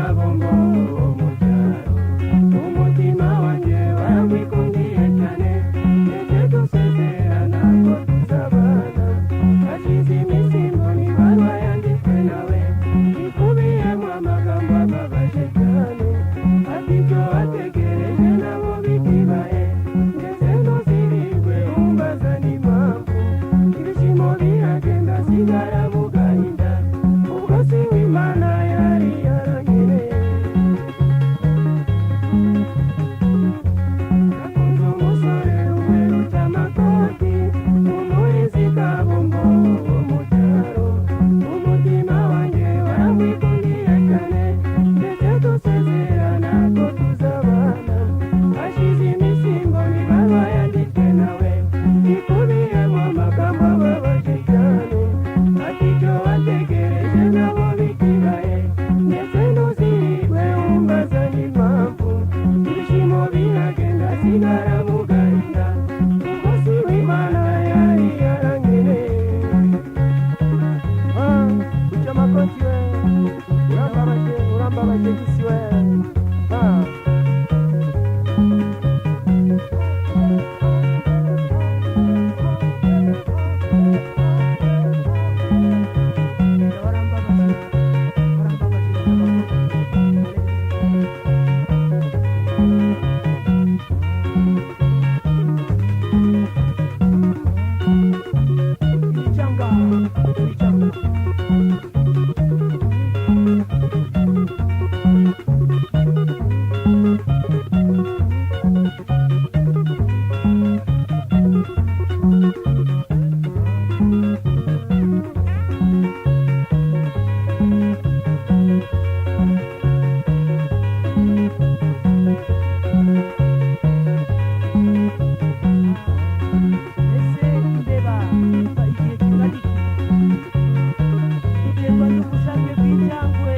Kabombo wo mu cyaro. Umutima wanjye waramwikundiye cyane, ndetse dusezerana ko tuzabana. Hashize iminsi mbona ibaruwa yanditswe nawe, ikubiyemo amagambo ababaje cyane. Ati icyo wategereje nabo bikibaye, ndetse ntuzirirwe umbaza n'impamvu. Ibyishimo biragenda, sigara mu gahinda, ubwo si Imana yari yarangeneye. Nakunze umusore uheruka amakoti, umurinzi Kabombo wo mu cyaro. Umutima wanjye waramwikundiye cyane, ndetse dusezerana ko tuzabana. Hashize iminsi mbona ibaruwa yanditswe nawe, ikubiyemo amagambo ababaje cyane. Ati icyo wategereje nabo bikibaye, ndetse ntuzirirwe umbaza n'impamvu. Ibyishimo biragenda, sigara mu gahinda, ubwo si Imana yari yarangeneye. Ah, kuca amakoti we, urambabaje, urambabaje gisi we. Ah. Warambabaje, warambabaje amakoti. Ibichanga, ibichanga. Ese mbeba iba igihe kingana iki? Biterwa n'ubushake bw'injangwe.